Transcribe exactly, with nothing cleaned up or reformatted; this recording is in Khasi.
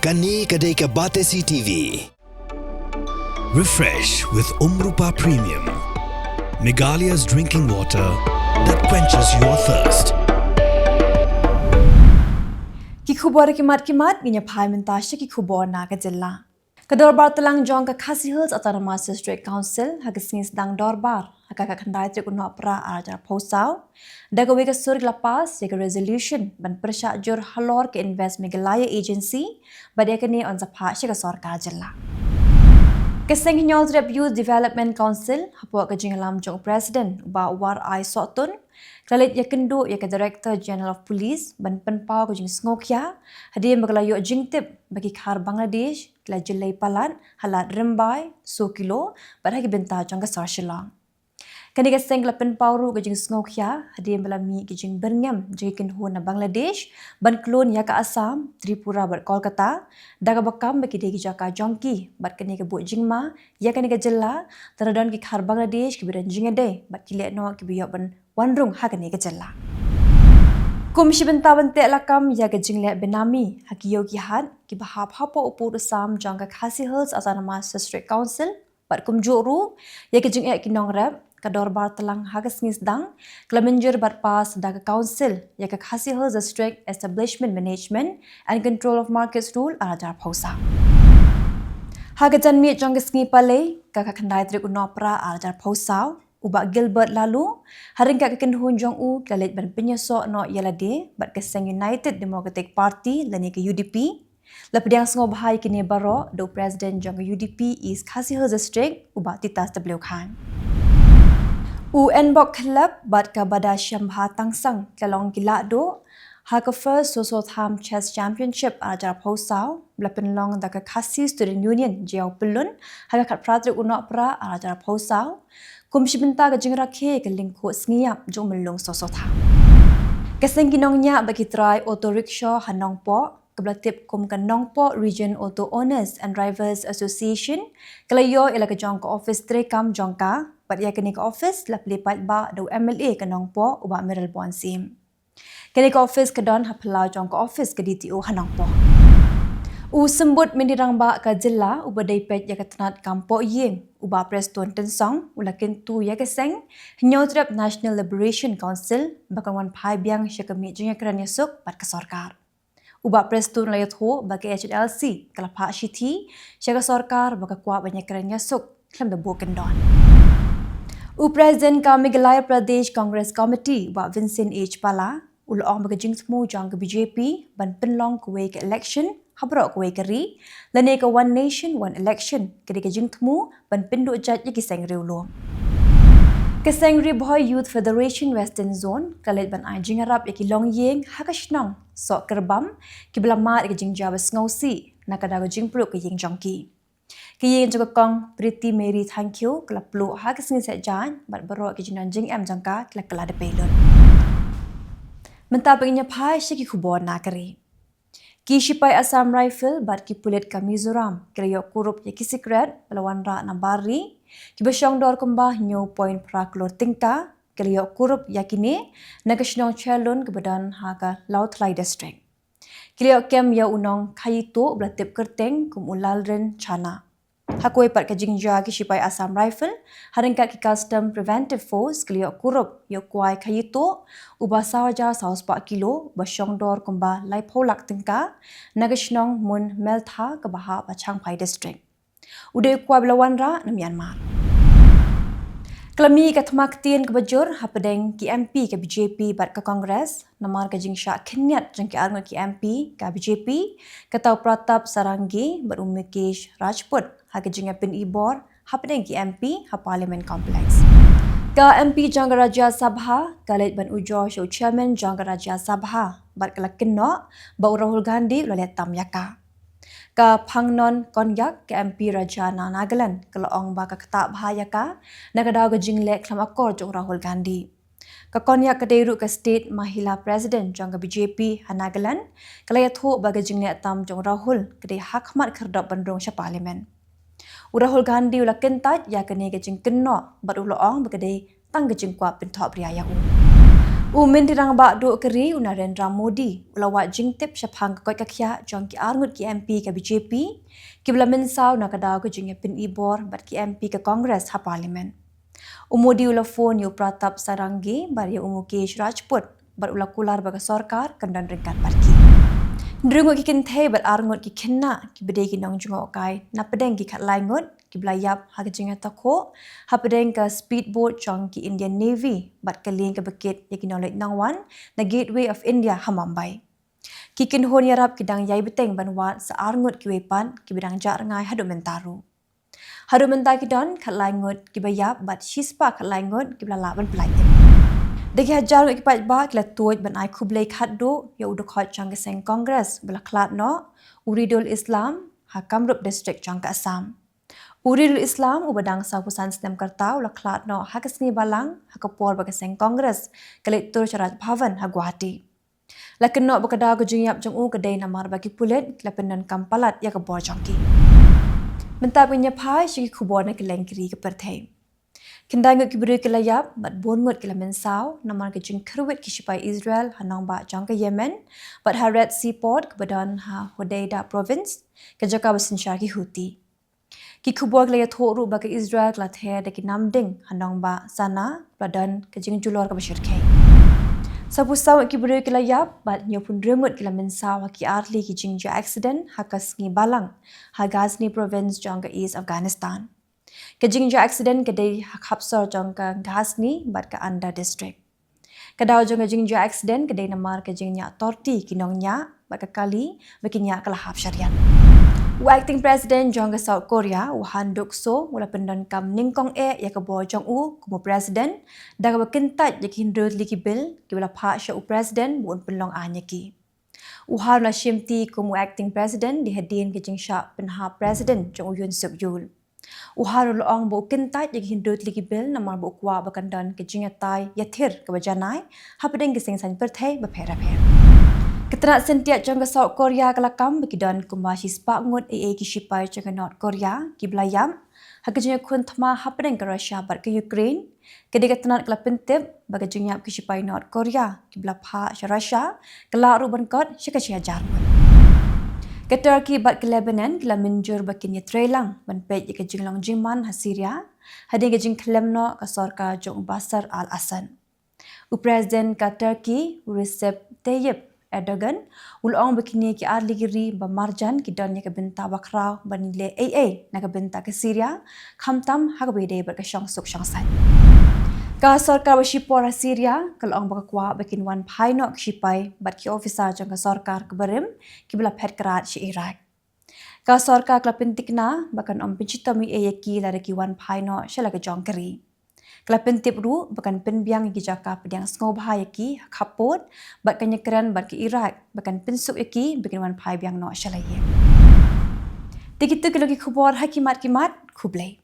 Kane ka dei ka Batesi T V. Refresh with Umrupa Premium, Meghalaya's drinking water that quenches your thirst. Ki khubor ki mat ki mat, ngin ïa phai mynta sha ki khubor na ka jylla. Ka dorbar tlang jong ka Khasi Hills Autonomous District Council ha ka sngi sdang dorbar ha ka khatkhyndai tarik u Nohprah arhajar arphew saw, da kawei ka sur ki la pass ïa ka resolution ban pyrshah jur halor ka Invest Meghalaya Agency bad ïa kane yn sa phah sha ka sorkar jylla. Ka seng Hynñiewtrep Youth Development Council hapoh ka jingïalam jong u President u Bah War Ai Sohtun ka la leit ïakynduh ïa ka Director General of Police ban pynpaw ka jingsngewkhia hadien ba ka la ïoh jingtip ba ki khar Bangladesh ki la jyllei palat ha Lad Rymbai, Sokilo bad ha ki bynta jong ka sor Shillong. Kane ka seng ka la pynpaw ruh ka jingsngewkhia hadien ba la mih ki jingbyrngem jong ki kynhun na Bangladesh ban klun ïa ka Assam, Tripura bad Kolkata da kaba kam ba ki dei ki jaka jong ki, bad kane ka buh jingma ïa kane ka jylla lada don ki khar Bangladesh kiba don jingïadei bad ki lehnoh kiba ïoh ban wan rung ha kane ka jylla. Kum shi bynta ban teh lakam ïa ka jingleh benami ha ki ïew ki hat kiba hap hapoh u pud u sam jong ka Khasi Hills Autonomous District Council bad kumjuh ruh ïa ka jingeh ki nongrep, ka dorbar tlang ha ka sngi sdang ka la mynjur bad pass da ka Council ïa ka Khasi Hills District Establishment Management and Control of Markets Rule arhajar arphew saw. Ha ka janmiet jong ka sngi Palei, ka khatkhyndai tarik u Nohprah arhajar arphew saw, u Bah Gilbert Laloo ha ryngkat ka kynhun jong u ki la leit ban pynïasoh noh ïa lade bad ka seng United Democratic Party lane ka U D P. La pdiang sngewbha ïa kine baroh da u President jong ka U D P East Khasi Hills District, u Bah Titas W Khan. U Enbok Khyllep bad ka Bada Shiambha Tangsang ki la long ki lahduh ha ka First Soso Tham Chess Championship arhajar arphew saw ba la pynlong da ka Khasi Student Union Jaiaw Pyllun ha ka khatphra tarik u Nohprah arhajar arphew saw. Kum shi bynta ka jingrakhe ka lyngkhuh sngi ïap jong u Myllung Soso Tham. Ka seng ki nongñiah bad ki trai auto rickshaw ha Nongpoh, kaba la tip kum ka Nongpoh Region Auto Owners and Drivers Association, ka la ïoh ïa la ka jong ka ophis treikam jong ka bad ïa kane ka ophis la plie paidbah da u M L A ka Nongpoh u Bah Mayralborn Syiem. Kane ka ophis ka don ha phyllaw jong ka ophis ka D T O ha Nongpoh. U Symbud Myntri Rangbah ka jylla uba dei peit ïa ka tnat kam pohïing, u Bah Prestone Tynsong, u la kyntu ïa ka seng Hynñiewtrep National Liberation Council ba kan wan phai biang sha ka miet jingïakren ïasuk bad ka sorkar. U Bah Prestone u la ïathuh ba ka H N L C ka la phah shithi sha ka sorkar ba ka kwah ban ïakren ïasuk khlem da buh kyndon. U President ka Meghalaya Pradesh Congress Committee, u Bah Vincent H Pala, u la ong ba ka jingthmu jong ka B J P ban pynlong kawei ka election ha baroh kawei ka ri lane ka One Nation One Election ka dei ka jingthmu ban pynduh jait ïa ki seng riewlum. Ka seng Ri Bhoi Youth Federation Western Zone ka la leit ban ai jingïarap ïa ki longïing ha ka shnong Sohkyrbam kiba la mad ïa ka jingjia ba sngewsih na ka daw ka jingpluh ka ïing jong ki. Ka ïing jong ka Kong Pretty Mary Thangkhiew ka la pluh ha ka sngi Saitjaiñ bad baroh ki jingdon jingem jong ka ki la kylla da pei lut. Mynta pat ngin ïa phai sha ki khubor na ka ri. Ki shipai Assam Rifle bad ki pulit ka Mizoram ki la ïoh kurup ïa ki sikret ba la wanrah na bar ri kiba shong dor kumba hynñiew point phra klur tyngka, ki la ïoh kurup ïa kine na ka shnong Chelun kaba don ha ka Lawthlai District. Ki la ïoh kem ïa u nong Khayito uba la tip kyrteng kum u Lalrin Chana. Ha kawei pat ka jingjia, ki shipai Assam Rifle ha ryngkat ki Custom Preventive Force ki la ïoh kurup ïa u Kwai Khayito uba saw hajar saw spah kilo uba shong dor kumba laiphew lak tyngka na ka shnong Mun Meltha kaba hap ha Changphai District. U dei u kwai ba la wanrah na Myanmar. Ka la mih ka thma ktien kaba jur hapdeng ki M P ka B J P bad ka Congress namar ka jingshah khynñiat jong ki arngut ki M P ka B J P, kata u Pratap Saranghe bad u Mukesh Rajput ha ka jingïapyni bor hapdeng ki M P ha Parliament Complex. Ka M P jong ka Rajya Sabha ka leit ban ujor sha u Chairman jong ka Rajya Sabha bad ka la kynnoh ba u Rahul Gandhi u la leh tam ïa ka. Ka Phangnon Konyak, ka M P Rajya na Nagaland, ka la ong ba ka ktah bha ïa ka na ka daw ka jingleh khlem akor jong u Rahul Gandhi. Ka Konyak ka dei ruh ka State Mahila President jong ka B J P ha Nagaland, ka la ïathuh ba ka jingleh tam jong u Rahul ka dei ha khmat khyrdop ban rung sha Parliament. U Rahul Gandhi u la kyntait ïa kane ka jingkynnoh bad u la ong ba ka dei tang ka jingkwah pynthohbria ïa u. U Myntri Rangbah Duh ka ri u Narendra Modi u la wad jingtip shaphang ka koit ka khiah jong ki arngut ki M P ka B J P kiba la mynsaw na ka daw ka jingïapyni bor bad ki M P ka Congress ha Parliament. U Modi u la phone ïa u Pratap Saranghe bad ïa u Mukesh Rajput bad u la kular ba ka sorkar kan don ryngkat bad ki. Hynriew ngut ki kynthei bad arngut ki khynnah kiba dei ki nongjngohkai napdeng ki khatlai ngut kiba la ïap ha ka jingïatakhuh hapdeng ka speedboat jong ki Indian Navy bad ka lieng kaba kit ïa ki nongleit nongwan na Gateway of India ha Mumbai. Ki kynhun ïarap ki dang ïai bteng ban wad sa arngut kiwei pat kiba dang jah rngai haduh mynta ruh. Haduh mynta ki don khatlai ngut kiba ïap bad shispah khatlai ngut kiba la lah ban pyllait im. Da ki hajar ngut ki paidbah ki la tuid ban ai khublei khatduh ïa u dkhot jong ka seng Congress ba la khlad noh, u Ridul Islam, ha Kamrup District jong ka Assam. U Ridul Islam uba dang sawphew san snem ka rta u la khlad noh ha ka sngi Balang ha ka por ba ka seng Congress ka leit tur sha Raj Bhavan ha Guwahati. La kynnoh ba ka daw ka jingïap jong u ka dei namar ba ki pulit ki la pyndonkam palat ïa ka bor jong ki. Mynta ngin ïa phai sha ki khubor na kylleng ki ri ka pyrthei. Khyndai ngut ki briew ki la ïap bad bun ngut ki la mynsaw namar ka jingkhyrwit ki shipai Israel ha nongbah jong ka Yemen bad ha Red Sea port kaba don ha Hodeidah Province, ka jaka ba synshar ki Houthi. Ki khubor ki la ïathuh ruh ba ka Israel ka la ther da ki namding ha nongbah Sanaa ba don ka jingjulor kaba shyrkhei. Sawphew saw ngut ki briew ki la ïap bad hynñiewphew hynriew ngut ki la mynsaw ha ki artylli ki jingjia accident ha ka sngi Balang ha Ghazni Province jong ka East Afghanistan. Ka jingjia accident ka dei ha khapsor jong ka Ghazni bad ka Andar District. Ka daw jong ka jingjia accident ka dei namar ka jingñiah torti ki nongñiah bad ka kali ba ki ñiah ka la hap shariat. U acting president jong ka South Korea u Han Duck Soo u la pyndonkam nyngkong eh ïa ka bor jong u kum u president da kaba kyntait ïa ki hynriew tylli ki bill kiba la phah sha u president ba un pynlong aiñ ïa ki. U Han u la shimti kum u acting president dei hadien ka jingshah pynhap president jong u Yoon Suk Yeol. U Han u la ong ba u kyntait ïa ki hynriew tylli ki bill namar ba u kwah ba kan don ka jingïatai ïathir kaba janai hapdeng ki seng saiñ pyrthei bapher bapher. Ka tnat syntiat jong ka South Korea ka la kam ba ki don kumba shispah ngut ei ei ki shipai jong ka North Korea kiba la ïap ha ka jingïakhun thma hapdeng ka Russia bad ka Ukraine. Ka dei ka tnat ka la pyntip ba ka jingïap ki shipai North Korea kiba la phah sha Russia ka lah ruh ban kot sha ka shi hajar ngut. Ka Turkey bad ka Lebanon ki la mynjur ba kin ïatreilang ban peit ïa ka jinglong jingman ha Syria hadien ka jingkhlem noh ka sorkar jong u Bashar al-Assad. U President ka Turkey u Recep Tayyip Erdogan u la ong ba kine ki artylli ki ri ba marjan ki don ïa ka bynta bakhraw ban leh ei ei na ka bynta ka Syria, khamtam ha kaba ïadei bad ka shongsuk shongsaiñ. Ka sorkar ba shipor ha Syria ka la ong ba ka kwah ba kin wan phai noh ki shipai bad ki officer jong ka sorkar kaba rim kiba la phet krad sha Iraq. Ka sorkar ka la pynthikna ba kan ym pynshitom ei ei ïa ki lada ki wan phai noh sha la ka jong ka ri. Ka la pyntip ruh ba kan pynbiang ïa ki jaka pdiang sngewbha ïa ki ha khappud bad kan ïakren bad ka Iraq ba kan pynsuk ïa ki ba kin wan phai biang noh sha la ïing. Te kitu ki long ki khubor ha ki mat ki mat. Khublei.